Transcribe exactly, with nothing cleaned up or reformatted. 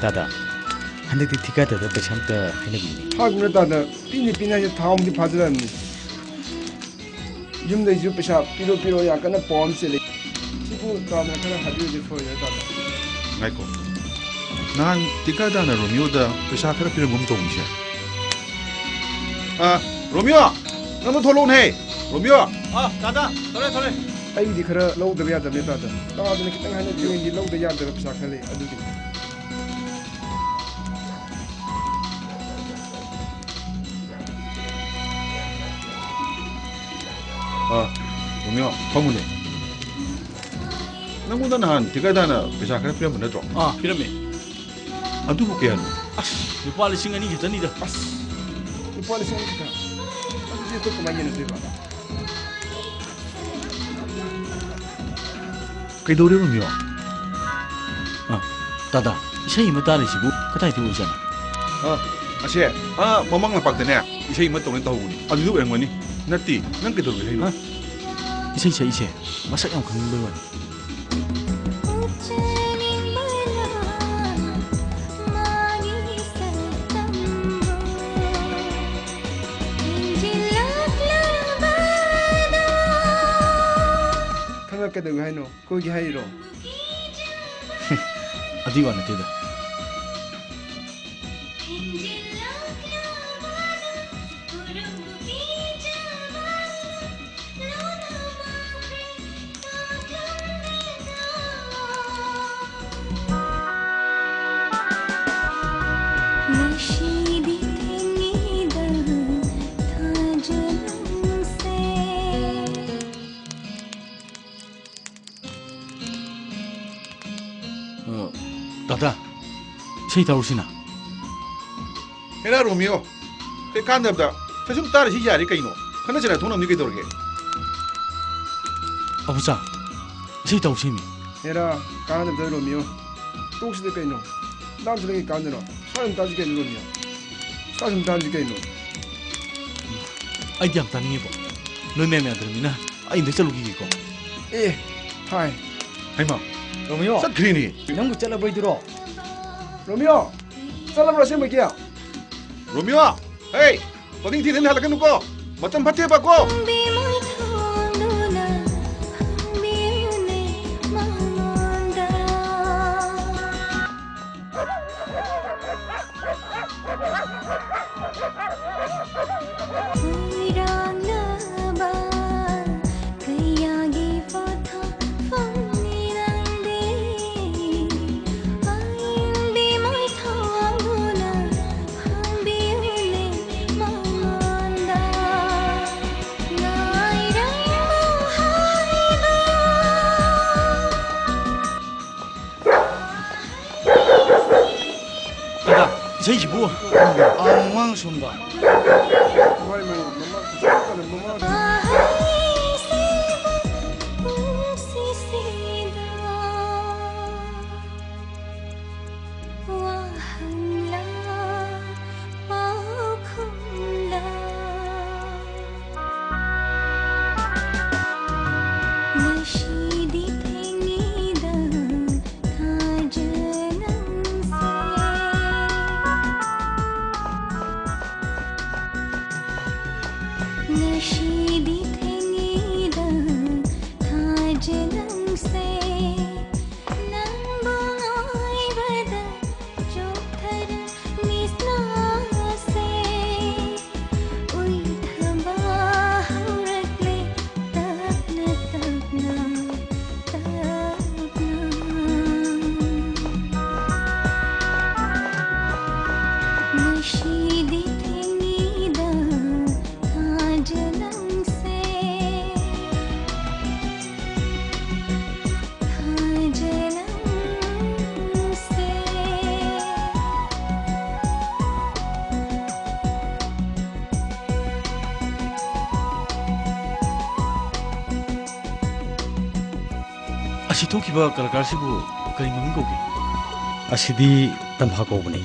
ꯇꯥꯗ, ꯍꯟꯗꯛꯇꯤ ꯊꯤꯀꯥꯗꯔꯗ ꯄꯩꯁꯥ ꯑꯝꯇ ꯍꯥꯏꯅꯕꯤꯌꯨꯅꯦ꯫ ꯍꯥꯏꯒꯨꯝꯅ ꯇꯥꯗ, ꯄꯤꯅꯤ ꯄꯤꯅꯤ ꯍꯥꯏꯁꯦ ꯊꯥ ꯑꯃꯗꯤ ꯐꯥꯖꯤꯜꯂꯛꯑꯕꯅꯤ꯫ ꯌꯨꯝꯗꯩꯁꯨ ꯄꯩꯁꯥ ꯄꯤꯔꯣ ꯄꯤꯔꯣ ꯌꯥꯝ ꯀꯟꯅ ꯄꯥꯎ ꯑꯃ ꯆꯦꯜꯂꯤ꯫ ꯁꯤꯕꯨ ꯇꯥꯗꯅ ꯈꯔ ꯍꯥꯏꯕꯤꯔꯗꯤ ꯐꯔꯣꯏꯗ꯭ꯔꯥ ꯇꯥꯗ? ꯉꯥꯏꯈꯣ꯫ ꯅꯍꯥꯟ ꯊꯤꯀꯥꯗꯔꯅ ꯔꯣꯃꯤꯌꯣꯗ ꯄꯩꯁꯥ ꯈꯔ ꯄꯤꯔꯝꯒꯨꯝ ꯇꯧꯕꯁꯦ꯫ ꯑ, ꯔꯣꯃꯤꯌꯣ! ꯅꯪꯗꯣ ꯊꯣꯛꯂꯛꯎꯅꯦꯍꯦ! ꯔꯣꯃꯤꯌꯣ! ꯑ, ꯇꯥꯗ! ꯊꯣꯛꯂꯛꯑꯦ, ꯊꯣꯛꯂꯛꯑꯦ! ꯑꯩꯒꯤꯗꯤ ꯈꯔ ꯂꯧꯗꯕ ꯌꯥꯗꯕꯅꯦ ꯇꯥꯗ꯫ ꯇꯥꯗꯅ ꯈꯤꯇꯪ ꯍꯥꯏꯅꯕꯤꯌꯨ, ꯑꯩꯗꯤ ꯂꯧꯗ ꯌꯥꯗꯕ ꯄꯩꯁꯥ ꯈꯔ ꯂꯩ, ꯑꯗꯨꯒꯤꯅꯤ꯫ ꯑ, ꯔꯣꯃꯤꯌꯣ, ꯐꯝꯃꯨꯅꯦ꯫ ꯅꯪꯉꯣꯟꯗ ꯅꯍꯥꯟ ꯊꯤꯀꯥꯗꯔꯅ ꯄꯩꯁꯥ ꯈꯔ ꯄꯤꯔꯝꯕ ꯅꯠꯇ꯭ꯔꯣ? ꯑꯥ, ꯄꯤꯔꯝꯃꯦ꯫ ꯑꯗꯨꯕꯨ ꯀꯌꯥꯅꯣ? ꯑꯁ, ꯂꯨꯄꯥ ꯂꯤꯁꯤꯡ ꯑꯅꯤ ꯈꯛꯇꯅꯤꯗ꯫ ꯑꯁ, ꯂꯨꯄꯥ ꯂꯤꯁꯤꯡ ꯑꯅꯤ ꯈꯛꯇ? ꯑꯗꯨꯗꯤ ꯑꯩꯈꯣꯏ ꯀꯃꯥꯏꯅ ꯌꯦꯟꯅꯗꯣꯏꯕ? ꯀꯩꯗꯧꯔꯦ, ꯔꯣꯃꯤꯌꯣ? ꯑ, ꯇꯥꯗ, ꯏꯁꯩ ꯑꯃ ꯇꯥꯔꯤꯁꯤꯕꯨ ꯀꯗꯥꯏꯗ ꯑꯣꯏꯖꯥꯠꯅꯣ? ꯑ, ꯑꯁꯦ, ꯑ, ꯃꯃꯥꯡ ꯂꯝꯄꯥꯛꯇꯅꯦ, ꯏꯁꯩ ꯑꯃ ꯇꯧꯅꯤ ꯇꯧꯍꯧꯕꯅꯤ꯫ ꯑꯗꯨꯗ ꯑꯣꯏꯔꯝꯒꯅꯤ꯫ ꯅꯠꯇꯦ, ꯅꯪ ꯀꯩꯗꯧꯔꯒꯦ ꯍꯥꯏꯅꯣ? ꯍꯥ? ꯏꯁꯩ ꯁꯛꯏꯁꯦ ꯃꯁꯛ ꯌꯥꯝ ꯈꯪꯅꯤꯡꯕꯩ ꯋꯥꯅꯤ꯫ ꯈꯪꯉ ꯀꯩꯗꯧꯒꯦ ꯍꯥꯏꯅꯣ? ꯀꯣꯏꯒꯦ ꯍꯥꯏꯔꯤꯔꯣ? ꯑꯗꯨꯏ ꯋꯥ ꯅꯠꯇꯦꯗ꯫ ꯑ, ꯇꯥꯗ, ꯏꯁꯩ ꯇꯧꯔꯁꯤꯅ꯫ ꯍꯦꯔꯥ ꯔꯣꯃꯤꯌꯣ, ꯀꯩ ꯀꯥꯟꯗꯕꯗ ꯁꯨꯝ ꯇꯥꯔꯤꯁꯤ ꯌꯥꯔꯤ ꯀꯩꯅꯣ? ꯈꯠꯅ ꯆꯩꯅ ꯊꯣꯛꯅꯕꯅꯤ ꯀꯩꯗꯧꯔꯒꯦ? ꯑꯕꯨꯆꯥ, ꯏꯁꯩ ꯇꯧꯁꯤꯃꯤ꯫ ꯍꯦꯔꯥ, ꯀꯥꯟꯅꯗꯕꯗ ꯔꯣꯃꯤꯌꯣ, ꯇꯣꯛꯁꯤꯗ ꯀꯩꯅꯣ? ꯗꯥꯟꯁ ꯀꯩ ꯀꯥꯟꯗꯅꯣ? ꯁ꯭ꯋꯥꯏ ꯑꯗꯨꯝ ꯇꯥꯁꯤ ꯀꯩꯅꯣ ꯔꯣꯃꯤꯌꯣ? ꯁ꯭ꯋꯥꯏ ꯑꯗꯨꯝ ꯇꯥꯁꯤ ꯀꯩꯅꯣ? ꯑꯩꯗꯤ ꯌꯥꯝ ꯇꯥꯅꯤꯡꯉꯤꯕꯣ꯫ ꯅꯣꯏ ꯃꯌꯥꯝ ꯌꯥꯗ꯭ꯔꯕꯅꯤꯅ ꯑꯩ ꯑꯝꯇ ꯆꯠꯂꯨꯈꯤꯒꯦꯀꯣ꯫ ꯑꯦ, ꯍꯥꯏ꯫ ꯍꯩꯃꯥ, ꯔꯣꯃꯤꯌꯣ, ꯆꯠꯈ꯭ꯔꯤꯅꯤ꯫ ꯅꯪꯕꯨ ꯆꯠꯂꯕꯩꯗꯨꯔꯣ? ꯔꯣꯃꯤꯌꯣ, ꯆꯠꯂꯕ꯭ꯔꯣ ꯑꯁꯦꯡꯕꯒꯤ? ꯔꯣꯃꯤꯌꯣ, ꯍꯦ, ꯄꯪꯊꯤ ꯊꯤꯗꯅ ꯍꯜꯂꯛꯀꯅꯨꯀꯣ, ꯃꯇꯝ ꯐꯠꯇꯦꯕꯀꯣ꯫ ꯍꯪꯕꯤꯃꯥꯏ ꯊꯣꯡꯗꯨꯅ ꯍꯪꯕꯤꯌꯨꯅꯦ ꯃꯉꯣꯟꯗ꯫ ꯍꯨꯏꯔꯥꯡꯂꯕ ꯀꯌꯥꯒꯤ ꯄꯣꯠꯊꯣꯛꯐꯝꯅꯤ ꯅꯪꯗꯤ꯫ ꯍꯪꯕꯤꯃꯥꯏ ꯊꯣꯡꯗꯨꯅ ꯍꯪꯕꯤꯌꯨꯅꯦ ꯃꯉꯣꯟꯗ꯫ ꯉꯥꯏꯔꯝꯃꯣ ꯍꯥꯏꯕ꯫ ꯗꯥꯗꯥ, ꯏꯁꯩꯁꯤꯕꯨ꯫ ꯑꯥ, ꯃꯃꯥꯡ ꯑꯁꯣꯝꯗ꯫ ꯋꯥꯍꯪꯂꯥ ꯄꯥꯎꯈꯨꯝꯂꯥ꯫ ꯉꯁꯤꯗꯤ ꯊꯦꯡꯉꯤꯗ ꯊꯥꯖꯅꯪꯁꯦ꯫ ꯉꯁꯤꯗꯤ ꯊꯦꯡꯉꯤꯗ ꯊꯥꯖꯅꯪꯁꯦ꯫ ꯅꯪꯕꯨ ꯉꯥꯏꯕꯗ ꯆꯣꯛꯊꯔ ꯅꯤꯁꯥꯁꯦ ꯎꯏꯊꯕ ꯍꯧꯔꯛꯂꯦ ꯇꯞꯅ ꯇꯞꯅ, ꯇꯞꯅ꯫ ꯉꯁꯤꯗꯤ ꯊꯦꯡꯉꯤꯗ ꯊꯥꯖꯅꯪꯁꯦ꯫ ꯑꯁꯤ ꯊꯣꯛꯈꯤꯕ ꯀꯂꯥꯀꯥꯔꯁꯤꯕꯨ ꯀꯔꯤ ꯃꯃꯤꯡ ꯀꯧꯒꯦ? ꯑꯁꯤꯗꯤ ꯇꯝꯐꯥ ꯀꯧꯕꯅꯤ꯫